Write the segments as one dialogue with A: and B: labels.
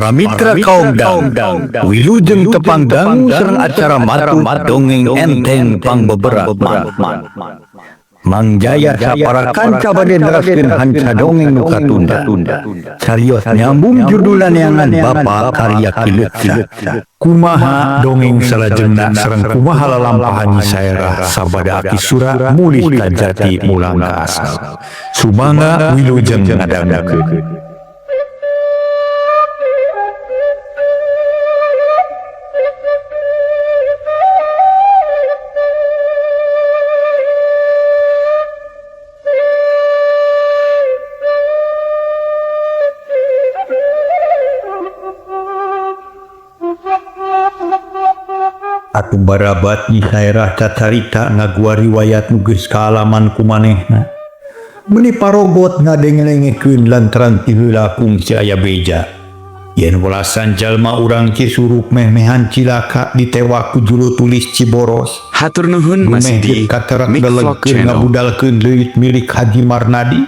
A: Para mitra kaum dang, wilujeng tepang dangu sareng acara matut dongeng enteng pangbeberat Mang Jaya sapara kanca bade neraskeun hanca dongeng nu katunda. Carios nyambung judulna neangan Bapa Karya Ki Leutsa. Kumaha dongeng salajengna sareng kumaha lalampahan Nyi Saerah sabada Aki Sura mulih ka jati mulang ka asal. Sumangga wilujeng ngadangukeun. Atuh barabat Nyi Saerah cacarita ngaguar riwayat nu geus kaalaman ku manehna. Meuni parogot ngadenge-dengekeun lantaran ti heula kungsi aya beja. Yen welasan jalma urang Cisurup meh-mehan cilaka ditewak ku juru tulis Ciboros.
B: Hatur nuhun masih
A: Dumeh
B: di
A: katerak
B: Mikvlog
A: delegkeun
B: Channel.
A: ngabudalkeun leuit milik Haji Marnadi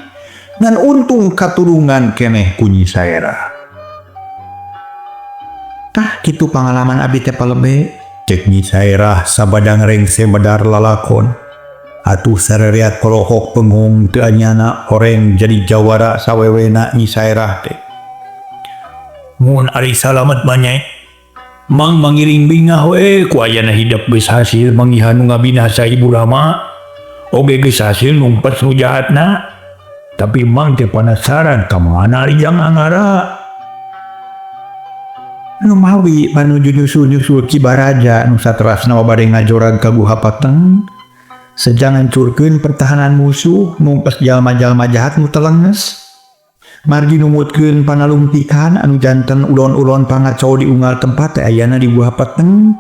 A: ngan untung katulungan keneh ku Nyi Saerah.
C: Tah kitu pangalaman abdi teh palebe.
A: Cek Nyi Saerah sabada ngrengse medar lalakon. Atuh sarereat polohok penghong teu anyana horeng jadi jawara sawewena Nyi Saerah teh. Mun ari salamet mah nyai. Mang mangiring bingah we ku ayana hidep geus hasil manggihan nu ngabinasa Ibu Rama. Oge geus hasil numpes nu jahatna. Tapi mang teh panasaran ka mana ari jang angara.
C: Nu mawi manuju nyusul-nyusul Ki Baraja nu saterasna bade ngajorag ka Guha Pateng. Sejang ngancurkeun pertahanan musuh numpes jalma-jalma jahat nu telenges. Margi numutkeun panalungtikan anu janten ulon-ulon pangacau di unggal tempat teh ayana di Guha Pateng.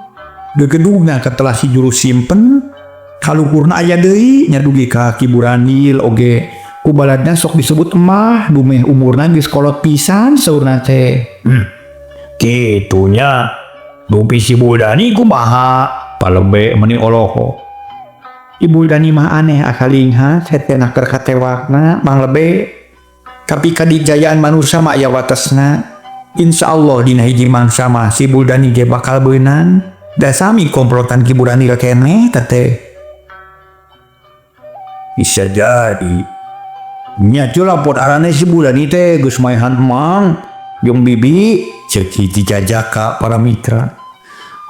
C: Gegedugna katelah si juru simpen, kaluhurna aya deui nya dugi ka Ki Buranil oge ku baladna sok disebut emah dumeh umurna geus kolot pisan saurna teh.
A: Kitunya dupi si Buldani kumaha palebe meuni oloho.
C: Ibu Dani mah aneh akalingha setena keur katewakna Mang Lebe. Tapi kadijayaan manusia mah aya watesna. Insya Allah dina hiji mangsa mah si Buldani ge bakal beunang. Da sami komplotan Ki Buranil keneh teteh.
A: Bisa jadi. Nya cuy lapor arane si Buldani teh geus maehan emang jeung bibi ceuk hiji jajaka para mitra.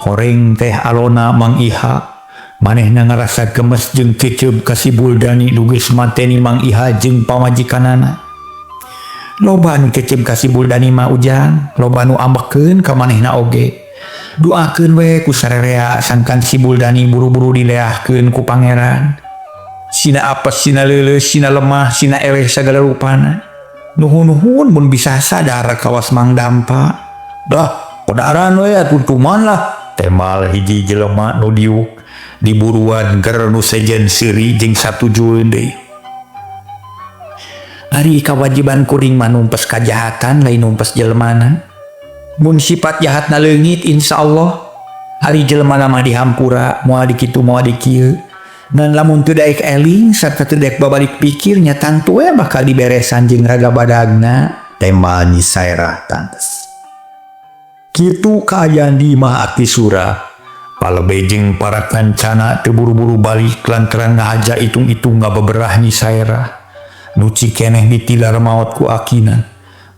A: Horeng teh alona Mang Iha. Manehna ngarasa gemes jeung keceup ka si Buldani nu geus mateni Mang Iha jeung pamajikanana.
C: Loba nu keceup ka si Buldani mah ujang, loba nu ambekeun ka manehna oge. Doakeun we ku sarerea sangkan si Buldani buru-buru dileahkeun ku pangeran. Sina apes, sina leuleus, sina lemah, sina eleh sagala rupana. Nuhun-nuhun mun bisa sadar kawas Mang Dampa.
A: Dah, kodaran we atuh cuman lah. Temal hiji jelema nu diuk diburuan ger nu sejen seuri jeung satujueun deui.
C: Ari kawajiban kuring mah numpes kajahatan lain numpes jelmana. Mun sifat jahatna leungit insyaallah ari jelmana mah dihampura moal dikitu moal dikieu. Dan lamun teu daek eling sarta teu daek babalik pikir nya tangtu we bakal diberesan jeung raga badagna.
A: Temal Nyi Saerah tantes. Kitu kaayaan di imah Aki Sura. Palebe jeung para kancana teu buru-buru balik lantaran ngahaja itung-itung ngabeberah Nyi Saerah. Nu cikeneh ditilar maot ku akina.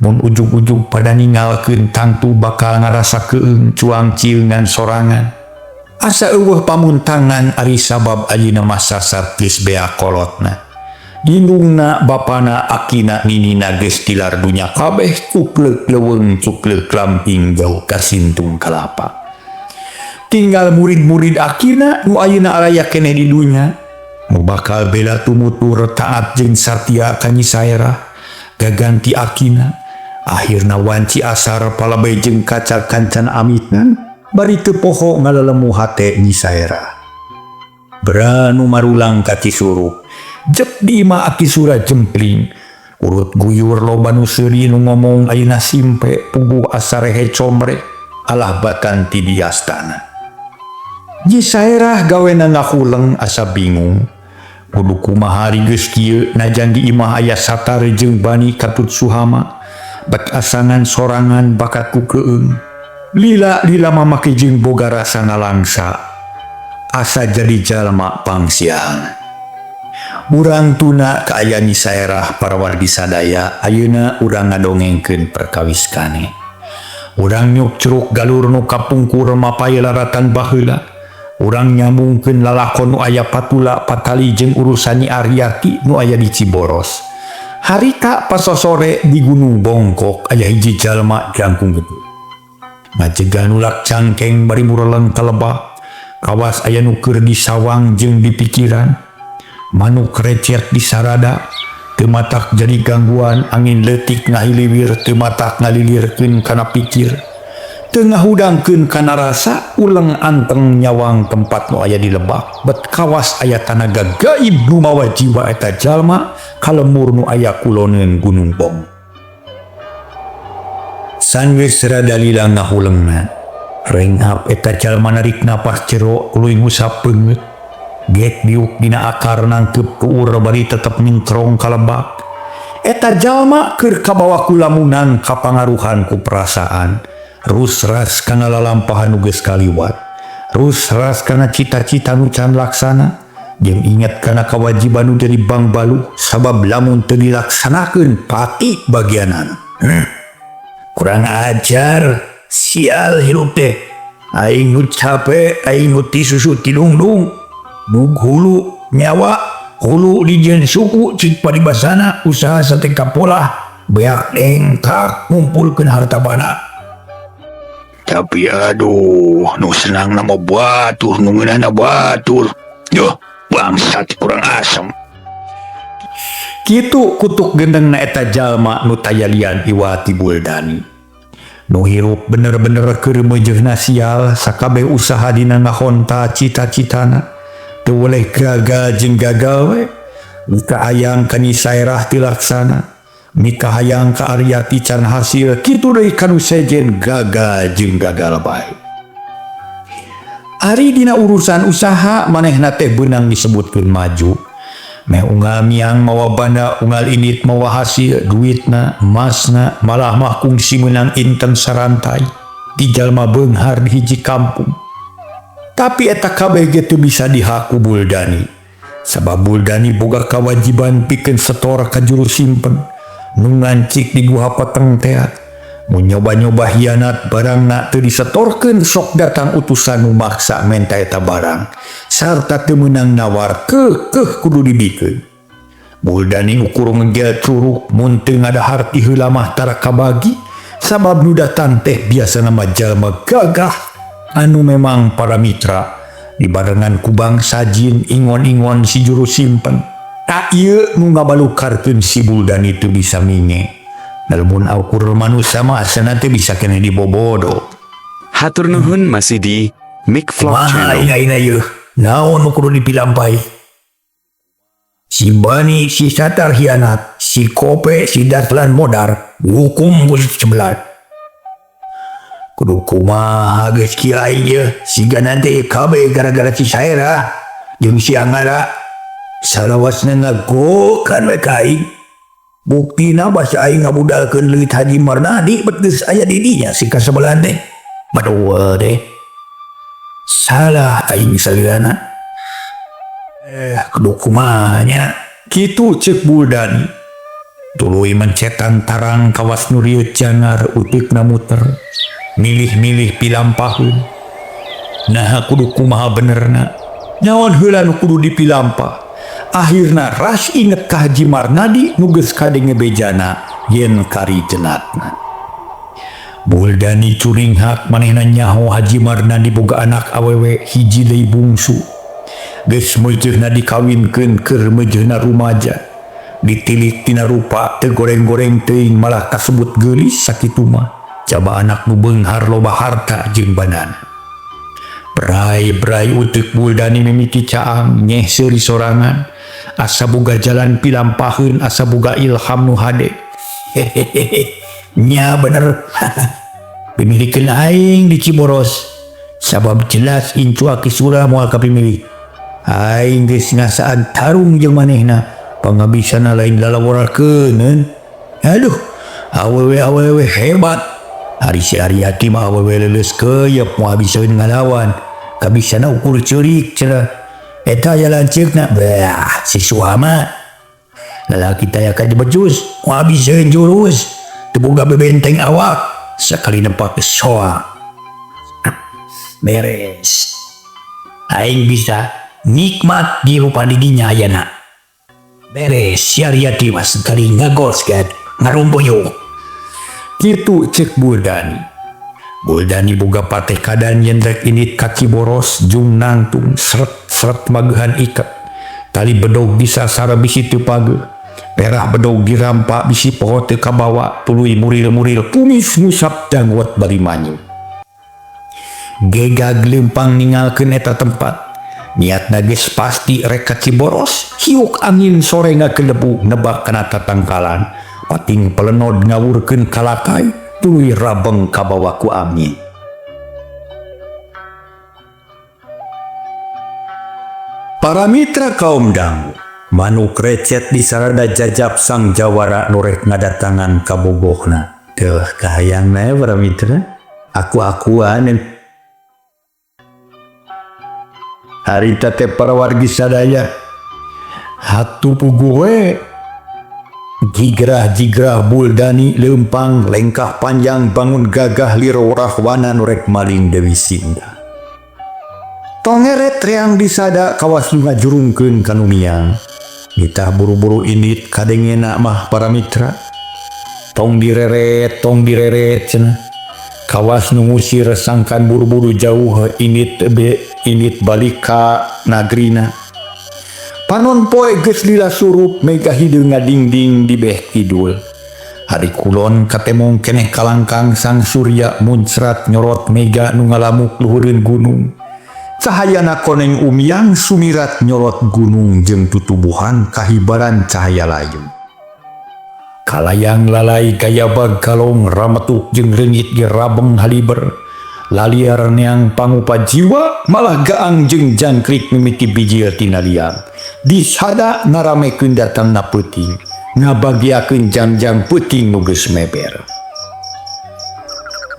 A: Mun ujug-ujug pada ninggalkeun tangtu bakal ngarasa keung cuang ciungan sorangan. Asa eueuh pamuntangan ari sabab ayeuna mah sasar geus bea kolotna. Indungna, bapana, akina, ninina geus tilar dunya kabeh cukleuk leuweung cukleuk lamping jauh kasintung kalapa. Tinggal murid-murid akina nu ayeuna araya keneh di dunya. Nu bakal bela tumutur taat jeung satia ka Nyi Saerah gaganti akina. Akhirna wanci asar palebe jeung kaca kancan amitan bari teu poho ngalelemu hate Nyi Saerah. Beranu marulang ka Cisurup.
C: Jep di imah Aki Sura jempling. Urut guyur loba nu seuri nu ngomong ayeuna simpe puguh asa rehe combre
A: alah batan ti diastana.
C: Nyi Saerah gawena ngahuleng asa bingung.
A: Kudu kumaha ari geus kieu najan di imah aya Satar jeung Bani katut Suhama. Bet asangan sorangan bakat ku keung. Lila lila mamake jeung boga rasa nalangsa. Asa jadi jalma pangsial. Urang tuna kaayaan Nyi Saerah, para wargi sadaya, ayeuna urang ngadongengkeun perkawis kane. Urang nyukcruk galur nu kapungkur mapay laratan baheula. Urang nyambungkeun lalakon nu aya patula patali jeung urusan Nyi Aryati nu aya di Ciboros. Harita pasosore di Gunung Bongkok aya hiji jalma jangkung gede. Ngajegal nulak cangkeng bari mureleng ka lebak. Kawas aya nu keur disawang jeung dipikiran. Manuk recet di sarada teu matak jadi gangguan, angin leutik ngahiliwir teu matak ngalilirkeun kana pikir, teu ngahudangkeun kana rasa. Uleng anteng nyawang tempat nu aya di lebak, bet kawas aya tanaga gaib nu mawa jiwa eta jalma ka lembur nu aya kuloneun Gunung Bong. Sanggeus rada lila ngahulengna, renghap eta jalma narik napas jero tuluy ngusap beungeut. Gek diuk dina akar nangkeup kuur bari tetep nyengkrong ka lebak. Eta jalma keur kabawa ku lamunan, kapangaruhan ku perasaan. Rusras kana lalampahan nu geus kaliwat. Rusras kana cita-cita nu can laksana. Jeung inget kana kewajiban nu jadi bangbaluh, sabab lamun teu dilaksanakeun pati bagianana. Kurang ajar, sial hirup teh. Aing nu capek, aing nu ti susu tilungdung. Bug hulu nyawa hulu dijieun suku, cik paribasana usaha sate kapolah beak dengkak ngumpulkeun harta bana. Tapi aduh, nu senang nama batur, nu ngeunahna batur. Duh, bangsat, kurang asem. Kitu kutuk gendengna eta jalma nu taya lian iwati Buldani. Nu hirup bener-bener keur meujeuhna sial, sakabeh usaha dina ngahonta cita-citana. Teu weleh gagal jeung gagal we. Mika hayang ka Nyi Saerah teu laksana. Mika hayang ka Aryati can hasil, kitu deui kanu sejen gagal jeung gagal bae. Ari dina urusan usaha manehna teh beunang disebutkeun maju. Meh unggal miang mawa banda, unggal indit mawa hasil, duitna, emasna, malah mah kungsi meunang inten sarantai di jalma beunghar di hiji kampung. Tapi eta kabeh ge teu bisa dihaku Buldani. Sabab Buldani boga kewajiban pikeun setor ka juru simpen nu ngancik di Guha Peteng tea. Mun nyoba-nyoba hianat, barangna teu disetorkeun, sok datang utusan nu maksa menta eta barang. Sarta teu meunang nawar, keukeuh kudu dibikeun. Buldani ukur ngegel curuk, mun teu ngadahar ti heula mah tara kabagi, sabab nu datang teh biasana mah jalma gagah anu memang para mitra dibarengan ku bangsa jin ingon-ingon si juru simpen. Tak ieu nu ngabalukarkeun si Buldani teu bisa minge. Lamun ukur manusia mah asana teh bisa kena dibobodo.
B: Hatur nuhun masih di Mic Vlog
A: Kumaha
B: Channel.
A: aing ayeuna yeuh? Naon nu kudu dipilampay? Si Bani, si Satar hianat, si Kope, si Daslan modar, hukum ku sebelah. Kudu kumaha geus kieu aing yeuh? Siga nanti kabeh gara-gara si Saerah jeung si Angara. Salawasna ngagokan we ka aing. Buktina basa aing ngabudalkeun leuit Haji Marnadi, bet geus aya di dinya si kasebelan teh. Baduh teh. Salah aing salilana. Kudu kumaha nya? Kitu ceuk Buldani. Tuluy mencetan tarang kawas nu rieut jangar, utikna muter. Milih-milih pilampaheun. Nah, kudu kumaha benerna? Naon heula nu kudu dipilampah? Akhirna ras inget ka Haji Marnadi nu geus kadenge bejana yen kari cenatna. Buldani curinghak, manehna nyaho Haji Marnadi boga anak awewe hiji deui bungsu. Geus meujeuhna dikawinkeun keur meujeuhna rumaja. Ditilik tina rupa teu goreng-goreng teuing, malah kasebut geulis sakitu mah. Jaba anak nu beunghar, loba harta jeung bandana. Berai-berai uteuk Buldani mimiti caang, nyeh seuri sorangan. Asa boga jalan pilampaheun, asa boga ilham nu hade. Hehehe, nya bener. Pimilikeun aing di Ciboros. Sabab jelas incu Aki Sura moal kapimilik. Aing geus ngasaan tarung jeung manehna. Pangabisana lain lalaworakeun. Aduh, Awewe awewe hebat. Ari si Aryati mah awewe leuleus keuyeup moal bisaeun ngalawan. Kabisana ukur ceurik cenah. Eta aya lanceukna. Bah, si Suhama. Lalaki taya ka becus, moal bisaeun jurus. Teu boga bebenteng awak, sakali nempak soa. Beres. Aing bisa nikmat di rupa didinya ayana. Beres, si Aryati mah sekali ngagos kan, ngarumpuyuk. Kitu cek Buldani. Buldani boga patekadan yen rek indit ka Ki Boros jung nangtung seret-seret magehan iket. Tali bedog disasara bisi teu pageuh. Perah bedog dirampa bisi poho teu kabawa tuluy muril-muril kumis ngusap janggot bari manyung. Gegag leumpang ningalkeun eta tempat. Niatna geus pasti rek ka Ciboros, hiuk angin sore ngakelebu nebak kana tatangkalan. Pating pelenod ngawurkeun kalakai, tuluy rabeng kabawa ku angin. Para mitra kaum dangu, manuk recet di sarada jajap sang jawara nu rek ngadatangan kabogohna. Teuh kahayangna para mitra, aku-akuan harita teh para wargi sadaya. Hatu puguh we jigrah-jigrah Buldani leumpang lengkah panjang bangun gagah lir rahwana nu rek maling Dewi Sinda. Tongeret reang disada kawas nu ngajurungkeun ka nu miang. Nitah buru-buru indit kadengena mah para mitra. Tong direret cenah. Kawas nu ngusir sangkan buru-buru jauh indit be indit balik ka nagrina. Panon poe geus lila surup mega hideung ngadingding di beh kidul. Hari kulon katemong keneh kalangkang sang surya muncrat nyorot mega nu ngalamuk luhureun gunung. Cahayana koneng umyang sumirat nyorot gunung jeung tutubuhan kahibaran cahaya layung. Kalayang lalai gayabag kalong rametuk jeung reungit ge rabeng haliber. Laliar neang pangupa jiwa malah gaang jeung jangkrik mimiti bijil tina liang. Disada ngaramekeun datangna peuting, ngabagiakeun jangjang peuting nu geus meber.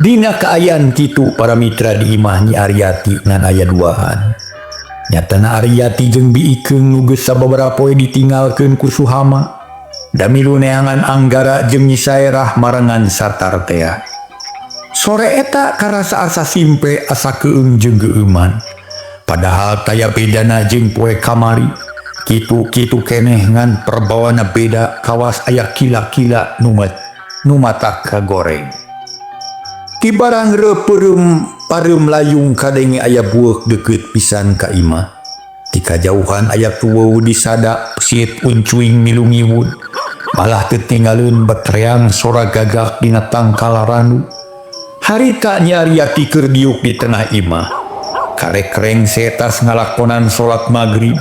A: Dina kaayaan kitu para mitra di imah Nyi Aryati ngan aya duaan. Nyatana Aryati jeung Bi Ikeung nu geus sababaraha poe ditinggalkeun ku Suhama. Damilu neangan Anggara jeung Nyi Saerah marengan satar tea. Sore eta karasa asa simpe asa keung jeung geueuman. Padahal taya bedana jeung poe kamari. Kitu-kitu keneh ngan perbawana beda kawas aya kila-kila nu matak kagoreng. Tibarang reupeurem pareum layung kadenge aya bueuk deukeut pisan ka imah. Ti kajauhan aya tuweuh disada peusit uncuing milu ngiwun. Malah teu tinggaleun betreang sora gagak dina tangkal randu. Harita Nyi Aryati keur diuk di tengah imah. Karek rengse tas ngalakonan salat magrib.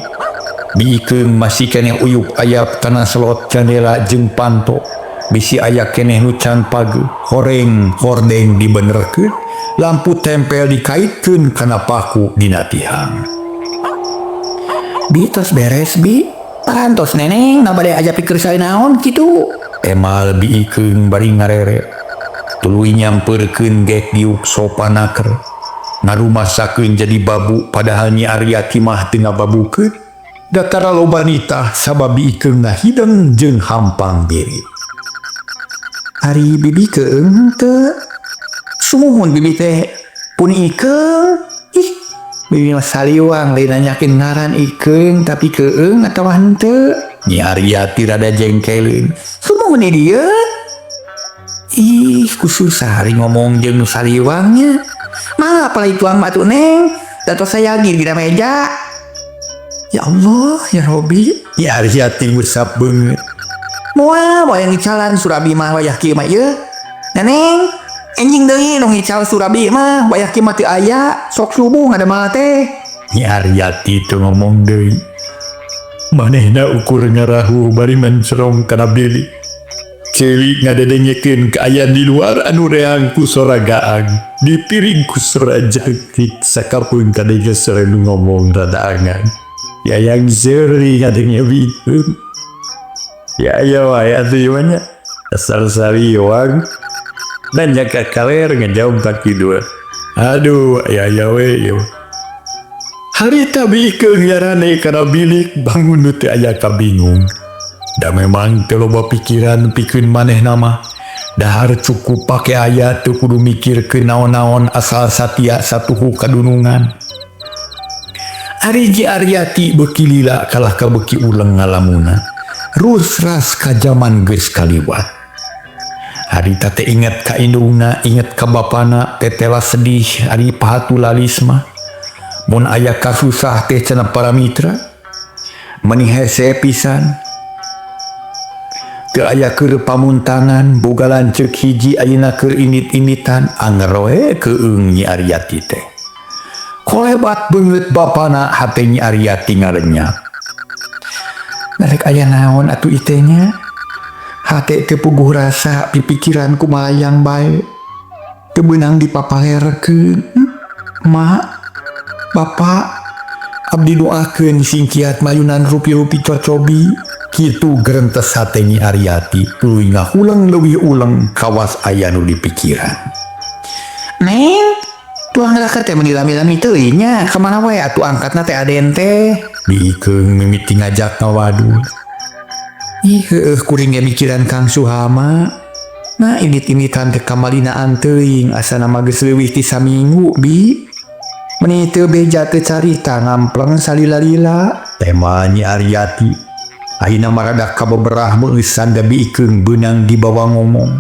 A: Bi Ikeung masih keneh uyup ayap kana slot jandela jeung panto. Bisi aya keneh nu can pageuh, horeng hordeng dibenerkeun, lampu tempel dikaitkeun kana paku dina tihang.
C: Bi tos beres bi, parantos neneng na bade aja pikir sae naon kitu.
A: Emal Bi Ikeung bari ngareret. Tuluy nyampeurkeun gek diuk sopanaker. Ngarumasakeun jadi babu padahal Nyi Aryati mah teu ngababukeun. Datara loba nitah sabab Bi Ikeung ngahideng jeung hampang birit.
C: Ari bibi keung teu? Sumuhun bibi teh pun Ikeung. Ih, bibi mah saliwang lain nanyakeun ngaran Ikeung tapi keung atawa henteu.
A: Nyi Aryati rada jengkeleun.
C: Sumuhun di dieu. Ih, kususah hari ngomong jeung nu saliwangnya. Mah apalagi tuang batu neng, datos saya lagi di meja. Ya Allah, ya Robi.
A: Nyi Aryati ngusap beungeut.
C: Moal wae ngicalan Surabi mah wayah kieu mah ieu. Neneng, enjing deui nu ngical Surabi mah wayah kieu mah teu aya, sok subuh ngadamel teh.
A: Nyi Aryati teu ngomong deui. Manehna ukur ngarahu bari mencerong kana bilik. Ceuli ngadedengekeun kaayaan di luar anu reang ku sora gaang. Dipiring ku sora jangkrik sakapeung kadenge sora nu ngomong rada angan. Yayang seuri ngadenge bikeun. Ya aya wae atuh ieu mah nya. Dasar sariwang. Dan jaka kaler ngejauh ka kidul. Aduh, aya aya we ieu. Harita Bi Ikeung yarane kana bilik bangun nu teu aya kabingung. Da memang teu loba pikiran pikeun manehna mah. Dahar cukup pake aya teu kudu mikirkeun naon-naon asal satia satuhu kadunungan. Ari Nyi Aryati beuki lila kalah ka beuki uleng ngalamunna. Rusras ka jaman geus kaliwat. Harita teh inget ka indungna, inget ka bapana, tetela sedih ari pahatu lalis mah. Mun aya kasusah teh cenah para mitra, meni hese pisan. Teu aya keur pamuntangan, boga lanceuk hiji ayeuna keur indit-inditan, anger we keung Nyi Aryati teh. Kolebat beungeut bapana hate Nyi Aryati ngarenyap. Narek aya naon atuh ieu teh nya? Hate teu puguh rasa pipikiran kumalayang bae. Teu beunang dipapalerkeun. Mak, Bapak, abdi doakeun sing kiat mayunan rupi-rupi cocobi. Kitu gerentes hate Nyi Aryati tuluy ngahuleng leuwih uleng kawas aya nu dipikiran.
C: Neng, tuang raker teh meni lami-lami teuing nya. Kamana wae atuh angkatna teh Aden teh?
A: Bi Ikeung mimiti ngajak ngawadul.
C: Ih, heueuh kuring ge mikiran Kang Suhama. Nah, indit-inditan teh kamalinaan teuing asana mah geus leuwih ti saminggu, Bi. Meni teu beja teu carita ngampleng salila-lila.
A: Tema Nyi Aryati. Ayeuna mah rada kabeberah meueusan da Bi Ikeung beunang dibawa ngomong.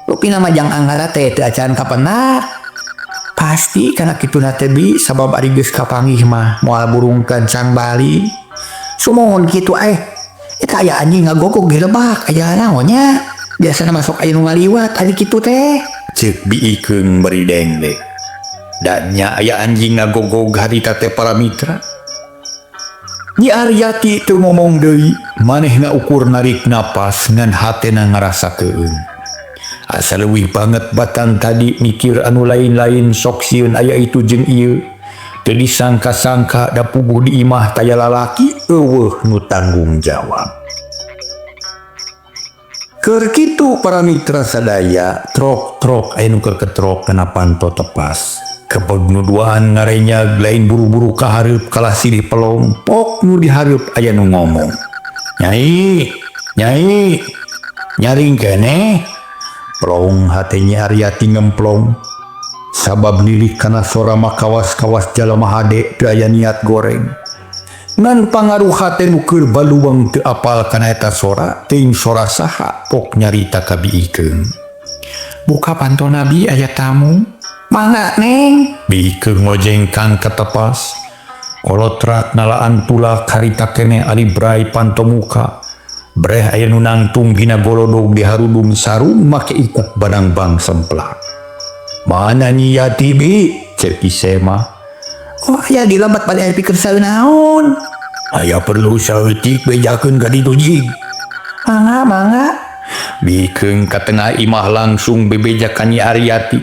C: Rupina mah jang anggara teh teu acan kapenak. Pasti kana kituna teh Bi, sabab ari geus kapanggih mah moal burung kencang bali. Sumuhun kitu eh. Eta aya anjing ngagogog di lebak, aya naon nya? Biasana masuk aya nu ngaliwat ari kitu teh.
A: Ceuk Bi Ikeung bari dengdek. Da nya aya anjing ngagogog harita teh para mitra. Nyi Aryati teu ngomong deui, manehna ukur narik napas ngan hatena ngarasa keung. Asa leuwih banget batan tadi mikir anu lain-lain sok sieun aya itu jeung ieu. Teu disangka-sangka da puguh di imah taya lalaki eueuh nu tanggung jawab. Keur kitu para mitra sadaya, trok-trok aya nu keur ketrok kana panto tepas. Kepeg nu duaan ngarenyag lain buru-buru ka hareup kalah silih pelong, pok nu dihareup aya nu ngomong. Nyai, nyai, nyaring keneh. Plong hate Nyi Aryati ngemplong. Sabab lilih kana sora mah kawas-kawas jalma hade teu aya niat goreng. Ngan pangaruh hate nu keur baluang teu apal kana eta sora, teuing sora saha pok nyarita ka Bi Ikeung.
C: Buka pantona Bi, aya tamu. Mangga, Neng.
A: Bi Ikeung ngojengkang ka tepas. Kolotrak nalaan tulak harita keneh ari bray panto muka. Breh aya nu nangtung dina golodog diharudum sarung make ikat banangbang semplak. Mana Nyi Yati Bi? Cek Ki Sema.
C: Oh, aya di lembat bade aya pikeun naon?
A: Aya perlu saeutik bejakeun ka ditu jig.
C: Mangga, mangga.
A: Bi Ikeung ka tengah imah langsung bebeja ka Nyi Aryati.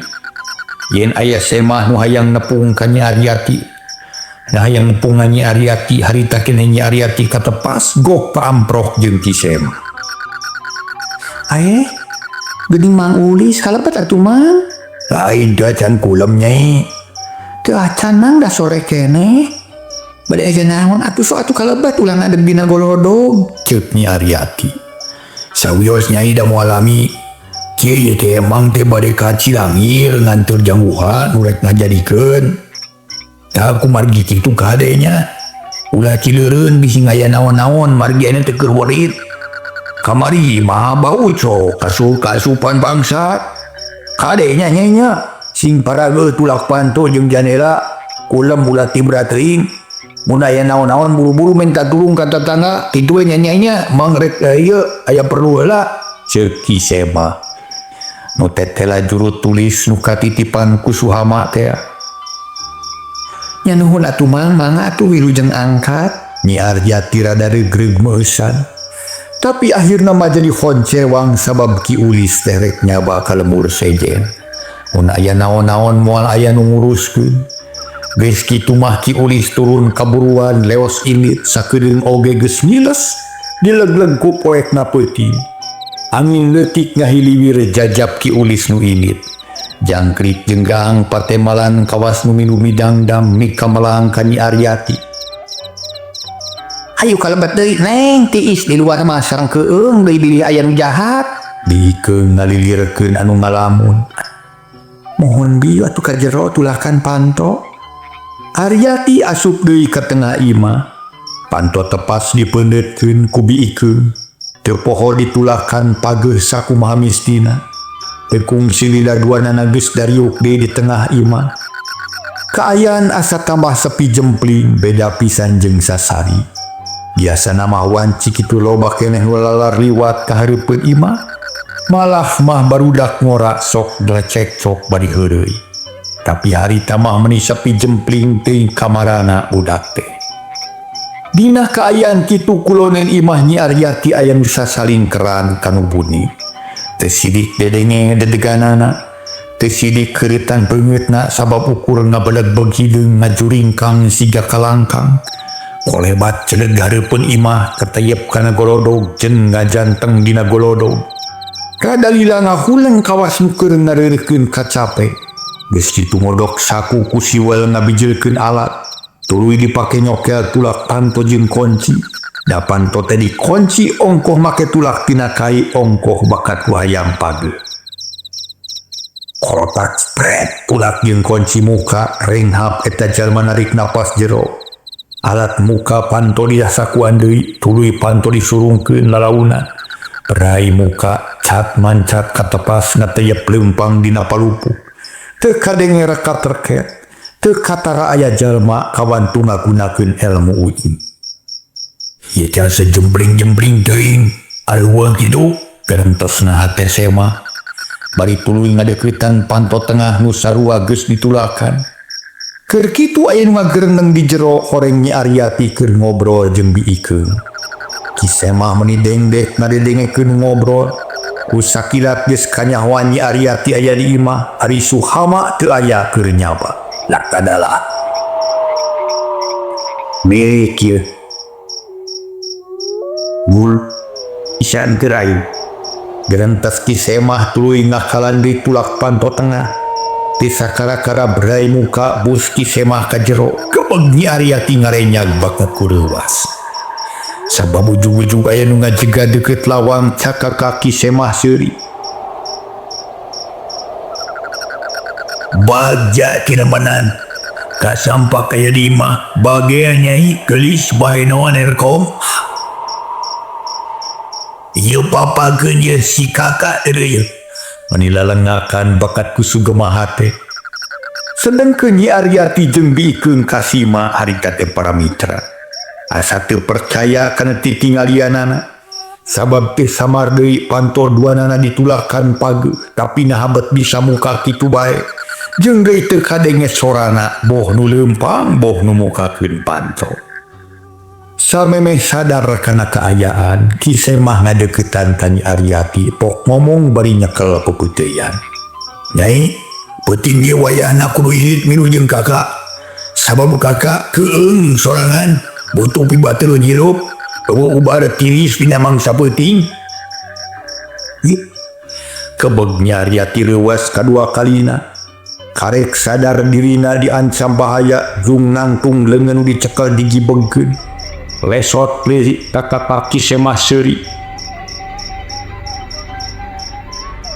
A: Yen aya Semah nu hayang nepung ka Nyi Aryati. Nah hayang nepung ka Nyi Aryati harita keneh Nyi Aryati katepas gok paamprok jeung Ki Sema.
C: Ae, geuning Mang Ulis kalebet atuh Mang.
A: Lain teu acan kulem nyai.
C: Teu acan Mang da sore keneh. Bade aya naon atuh sok atuh kalebet ulah ngadeg dina golodog.
A: Ceuk Nyi Aryati. Sawios nyai da moal lami. Kieu ieu teh emang teh bade ka Cilangir nganteur jangguhan nu rek ngajadikeun. Tah kumargi kitu kade nya. Ulah cileureun bisi ngaya naon-naon margi ayeuna teh keur werit. Kamari mah bau cok kasu-kasupan bangsat. Kade nya nyai nya. Sing parageuh tulak panto jeung janela kulem ulah tibra teuing. Mun aya naon-naon buru-buru minta tulung ka tatangga kitu we nya nyai nya mang rek ieu aya perlu heula. Ceuk Ki Sema. Nu tetela juru tulis nu katitipan ku Suhama teh.
C: Nya nuhun atuh Mang, mangga atuh wilujeng angkat.
A: Nyi Aryati rada regreg meusan. Tapi akhirna mah jadi honcewang sabab Ki Ulis teh rek nyaba ka lembur sejen. Mun aya naon-naon moal aya nu nguruskeun. Geus kitu mah Ki Ulis turun kaburuan leos ilit sakedeung oge geus ngiles dilegleg ku poekna peuting. Angin leutik ngahiliwir jajap Ki Ulis nu indit. Jangkrik jeung gaang patemalan kawas nu milu midangdam mikamelang ka Nyi Aryati.
C: Hayu kalebet deui, Neng, tiis di luar mah sareng keueung deui bilih aya nu jahat.
A: Bikeun ngalilirkeun anu ngalamun.
C: Mohon bi atuh ka jero tulakan panto.
A: Aryati asup deui ka tengah imah. Panto tepas dipeundeutkeun ku biikeun. Teu poho ditulakan pageuh sakumaha mistina. Teu kungsi lila duanana geus dariuk deui di tengah imah. Kaayaan asa tambah sepi jempling, beda pisan jeung sasari. Biasana mah wanci kitu loba keneh nu lalar liwat ka hareupeun imah. Malah mah barudak ngora sok drecekcok bari heureuy. Tapi harita mah meuni sepi jempling, teuing kamarana budak teh. Dina kaayaan kitu, kulonan imah Nyi Aryati aya nu sasalingkeran kanu buni. Teu sidik dedenge dedeganana, teu sidik keuritan beungeutna sabab ukur ngabelegbeg hideung ngajuringkang siga kalangkang. Kolebat celeg hareupeun imah keteyep kana golodog jeung ngajanteng dina golodog. Rada lila ngahuleng kawas nu keur ngareurekeun kacape. Geus kitu ngodok saku ku siwel ngabijilkeun alat. Tuluy dipake nyokel tulak panto jeung kunci. Da panto teh dikunci ongkoh make tulak tina kai, ongkoh bakat ku hayang pageuh. Korotak spret tulak jeung kunci muka, renghap eta jalma narik napas jero. Alat muka panto disakuan deui, tuluy panto disurungkeun lalaunan. Berai muka cat mancat katepas ngateyep leumpang dina palupuh. Teu kadenge reka terket, teu katara aya jalma kawantu ngagunakeun elmu uing. Ieu teh asa jembling-jembling teuing, areuweung kitu, gerentesna hate Semah. Bari tuluy ngadeuketan panto tengah nu sarua geus ditulakan. Keur kitu aya nu ngagereneng di jero, horeng Nyi Aryati keur ngobrol jeung Bi Ikeung. Ki Semah meuni dengdek ngadedengekeun ngobrol. Ku sakilat geus kanyahoan Nyi Aryati aya di imah, ari Suhama teu aya keur nyaba. Lakadalah.
C: Milik ieu. Gul isan keur aing.
A: Gerentes Ki Semah tuluy ngakalan deui tulak panto tengah. Ti sakara-kara berai muka bus Ki Semah ka jero. Gebeg Nyi Aryati ngarenyag bakat ku reuwas. Sabab ujug-ujug aya nu ngajega deukeut lawang, cakaka Ki Semah seuri.
C: Bagja kinamanan. Kasampak kaya di imah bagea nyai gelis bae naon erkom. Ieu papageun ieu si kakak deui.
A: Mani lalengakan bakat ku sugema hate. Sedengkeun Nyi Aryati jeung Bi Ikeung kasima harita teh, para mitra. Asa teu percaya kana titinggalianana. Sabab teh samar deui panto duanana ditulakan pageuh, tapi naha bet bisa muka kitu bae. Jeung deui teu kadenge sorana, boh nu leumpang boh nu mukakeun panto. Samemeh sadar kana kaayaan, Ki Semah ngadeuketan ka Nyi Aryati, pok ngomong bari nyekel peupeuteuyan.
C: Nyai, peuting ieu wayahna kudu indit milu jeung kakak. Sabab kakak keueung sorangan, butuh pibatureun hirup. Eueuh ubar tiris dina mangsa peuting.
A: Kebeg Nyi Aryati reuwas kadua kalina. Karek sadar dirina diancam bahaya, jung nangtung leungeun dicekel digibegkeun. Lesot deui ka Ki Semah seuri.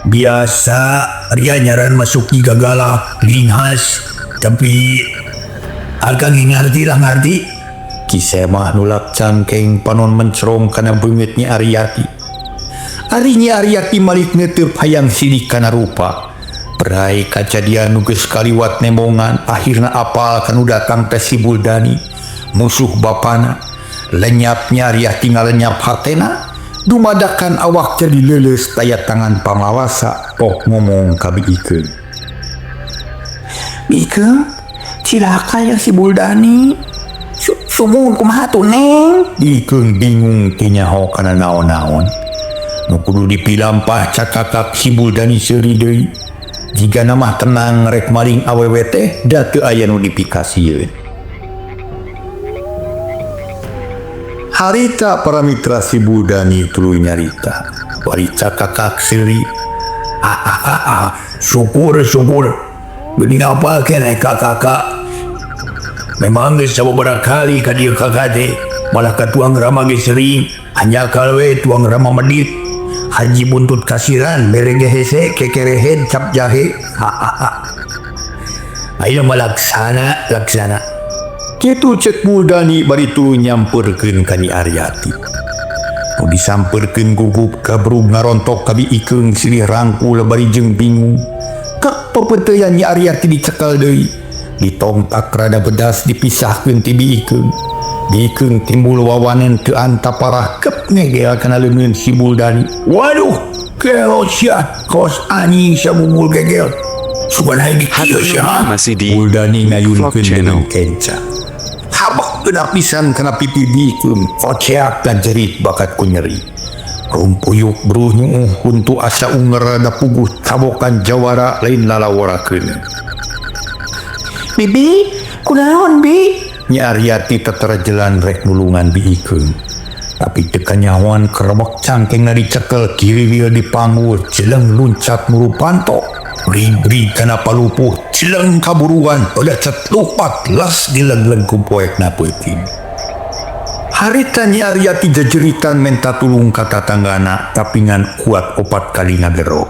C: Biasa ria nyaran masuki gagalah linghas, tapi akang ngarti lah, ngarti.
A: Ki Semah nulak cangkeng, panon mencerong kana beungeut Nyi Aryati. Ari Nyi Aryati malik neuteub hayang sidik kana rupa. Berai kajadian nu geus kaliwat nembongan, akhirna apal kanu datang teh si Buldani, musuh bapana. Lenyap Nyi Aryati ngalenyap hatena, dumadakan awak jadi leuleus taya tangan pangawasa, pok ngomong ka Bi Ikeung.
C: Bi Ikeung, cilaka ya si Buldani. Sumuhun kumaha tuh, Neng?
A: Bi Ikeung bingung teu nyaho kana naon-naon. Nu kudu dipilampah cakakak si Buldani seuri deui. Jigana mah tenang rek maling awewe teh da teu aya nu dipikasieun. Harita, para mitra, si Buldani tuluy nyarita. Bari cakakak seuri. Ah, ah, ah, ah. Syukur, syukur. Geuning apa keneh ka kakak? Memang geus sababaraha kali ka dieu kakak teh. Malah ka tuang rama ge sering. Hanjakal we tuang rama medit. Haji buntut kasiran bere ge hese kekerehed cap jahe. Hahaha. Ayeuna mah laksana, laksana. Kitu cek Muldani bari tuluy nyamperkeun ka Nyi Aryati. Nu disamperkeun gugup kabrug ngarontok ka Bi Ikeung silih rangkul bari jeung bingung. Kak pepeuteyan Nyi Aryati dicekel deui. Ditongtak rada bedas dipisahkeun ti Bi Ikeung. Bi Ikeung timbul wawanen teu antap parah kep ngegel kana leungeun si Muldani. Waduh, gelo sia, kos anjing sia bubul gegel. Sugan hayang
B: Hatur
A: kieu sia.
B: nuhun masih di
A: Muldani
B: Mikvlog
A: ngayunkeun
B: Channel.
A: leungeun kenca. Habak kena pisan kana pipi Bi Ikeung, koceak dan jerit bakat ku nyeri. Rumpuyuk bruh nyuuh huntu asa unger rada puguh cabokan jawara lain lalaworakeun.
C: Bibi, kunaon Bi?
A: Nyi Aryati teterjelan rek nulungan Bi Ikeung. Tapi teu kanyahoan kerebek cangkengna dicekel kiriwil dipanggul jeleng luncat muru panto. Rig-rig kana palupuh jeleng kaburuan lecet lupat las dilegleng ku poekna peuting. Harita Nyi Aryati jejeritan menta tulung ka tatanggana tapi ngan kuat opat kali ngagero.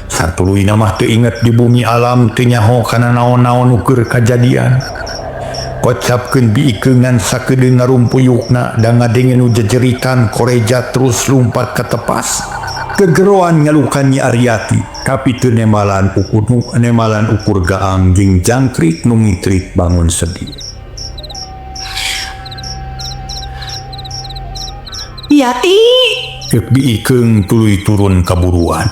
A: Satuluyna mah teu inget di bumi alam teu nyaho kana naon-naon nu keur kajadian. Kocapkeun Bi Ikeung ngan sakedeung ngarumpuyukna da ngadenge nu jejeritan koreja terus lumpat ka tepas. Gegeroan ngalukan Nyi Aryati tapi teu nembalan ukur nu nembalan ukur gaang jeung jangkrik nu ngitrik bangun sedih.
C: Yati.
A: Ceuk Bi Ikeung tuluy turun kaburuan.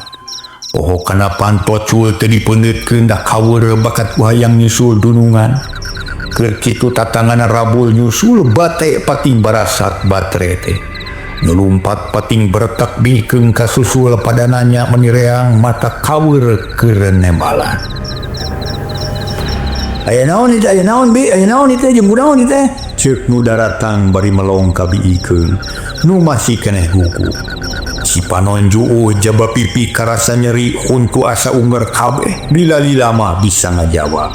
A: Poho kana panto cul teu dipeundeutkeun da kaweureuh bakat ku hayang nyusul dunungan. Keur kitu tatanggana rabul nyusul bate pating barasat batre teh. Nu lumpat pating beretak Bi Ikeung kasusul pada nanya meni reang mata kaweureuh keur nembalan. Aya naon ieu teh? Aya naon Bi? Aya naon ieu teh? Jeung kunaon ieu teh? Ceuk nu daratang bari melong ka Bi Ikeung nu masih keneh gugup. Si panon juuh jaba pipi karasa nyeri huntu asa unger kabeh lila-lila mah bisa ngajawab.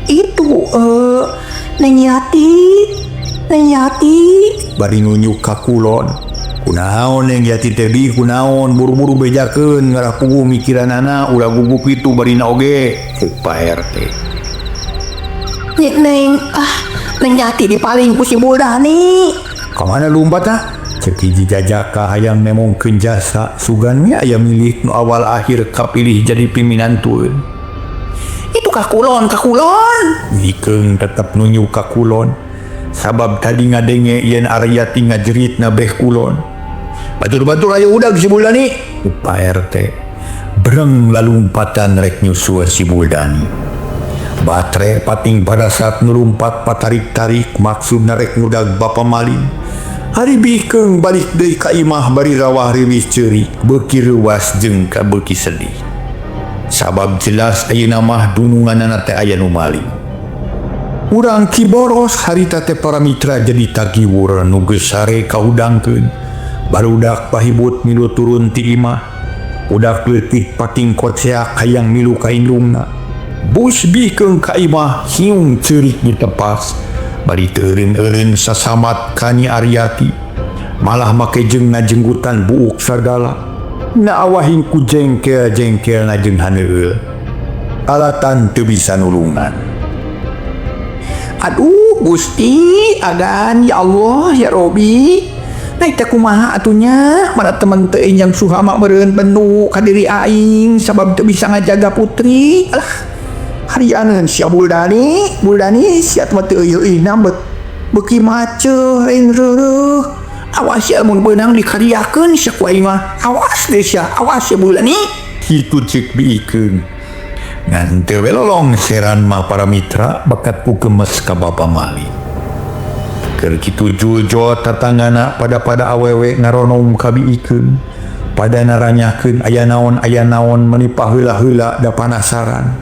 C: Itu Neng Yati, Neng Yati.
A: Bari nunjuk ka kulon. Kunaon Neng Yati teh Bi, kunaon buru-buru bejakeun ngarah puguh mikiranana ulah gugup kitu barina oge ceuk Pak RT.
C: Neng, ah, Neng Yati dipaling ku si Muldani.
A: Kamana lumpat ah? Ceuk hiji jajaka hayang nemongkeun jasa sugan we aya milik nu awal akhir kapilih jadi piminantueun.
C: Itu ka kulon, ka kulon.
A: Bi Ikeung tetep nunjuk ka kulon. Sabab tadi ngadenge yen Aryati ngajerit na beh kulon. Batur-batur aya udag si Muldani. Pak RT. Breng lalumpatan rek nyusul si Muldani. Batre pating pada saat nulumpat patarik-tarik maksudna rek ngudag bapa maling. Ari Bi Ikeung balik deui ka imah bari rawah riwih ceurik beuki reuwas jeung ka beuki sedih. Sabab jelas ayeuna mah dununganana teh aya nu maling. Urang Kiboros harita teh para mitra jadi tagiwur nu geus sare kahudangkeun. Barudak pahibut milu turun ti imah. Budak leutik pating koceak hayang milu ka indungna. Bus Bi Ikeung ka imah hiung ceurik ditepas. Bari teu eureun-eureun sasamat ka Nyi Aryati. Malah make jeung ngajenggutan buuk sagala. Na awahing ku jengkel-jengkelna jeung haneueul. Alatan teu bisa nulungan.
C: Aduh Gusti, agan ya Allah ya Robi. Naik teh kumaha atunya? Mana temen teu yang suhama meureun penuh ka diri aing sabab teu bisa ngajaga putri. Alah, harianeun sia Muldani, Muldani sia mah teu euy-euy bet. Beuki maceuh lain reureuh. Awas sia mun beunang dikariakeun sia ku aing mah. Awas deh sia, awas sia Muldani.
A: Kitu ceuk Bi Ikeung. Ngan teu we lolong seran mah para mitra bakat ku gemes ka bapa maling. Keur kitu juljo tatanggana pada-pada awewe ngaronom ka Bi Ikeung. Pada naranyakeun aya naon meuni paheula-heula da panasaran.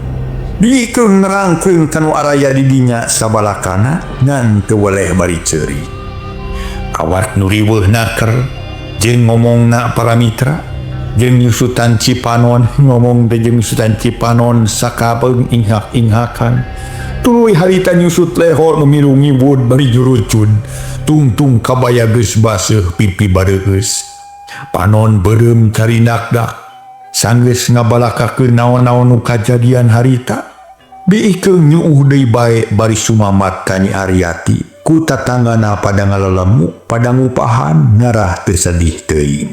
A: Bi Ikeung nerangkeun ka nu araya di dinya sabalakana ngan teu weleh bari ceurik. Awak nu riweuh naker. Jeung ngomongna para mitra jeung nyusutan Cipanon ngomong teh jeung nyusutan Cipanon sakapeung inghak-inghakan. Tuluy harita nyusut lehor nu milu ngibud bari jurucud. Tungtung kabaya geus baseuh pipi bareueus. Panon beureum carindak-dak. Sanggeus ngabalakakeun naon-naon nu kajadian harita. Biikeung nyuuh deui bae bari sumamat ka Nyi Aryati. Ku tatanggana pada ngalelemu, pada ngupahan ngarah teu sedih teuing.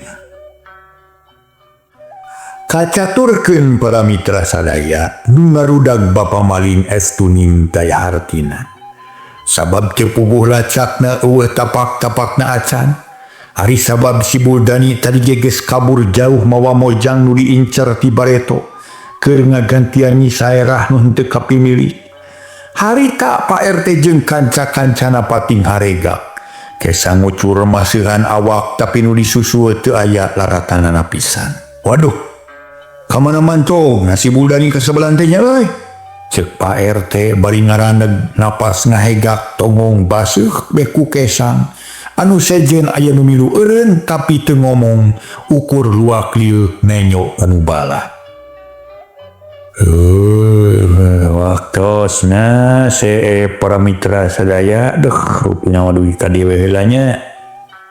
A: Kacaturkeun para mitra sadaya, nu ngarudag Bapa Maling estuning taya hartina. Sabab teu puguh lacakna eueuh tapak-tapakna acan. Ari sabab si Buldani tadi ge geus kabur jauh mawa mojang nu diincer ti bareto. Keur ngagantian Nyi Saerah nu henteu kapimilik. Harita Pak RT jeung kanca-kancana pating harega. Kesa ngucur maseuhan awak tapi nu disusul teu aya laratanana pisan. Waduh, kamana mancong si Buldani ka sebelah teh nya euy. Ceuk Pak RT bari ngaraneg napas ngahegak tonggong baseuh beku kesang. Anu sejen aya nu milu eureun tapi teu ngomong ukur luak lieu nenyo anu balah. Waktosna para mitra sadaya deh rupina dugi ka dieu we heula nya.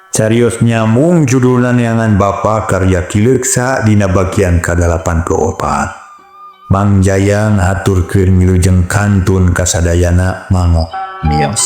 A: Carios nyambung judulna Neangan Bapa karya Ki Leuksa dina bagian ka-84. Mang Jayang haturkeun wilujeng kantun kasadayana mangga mios.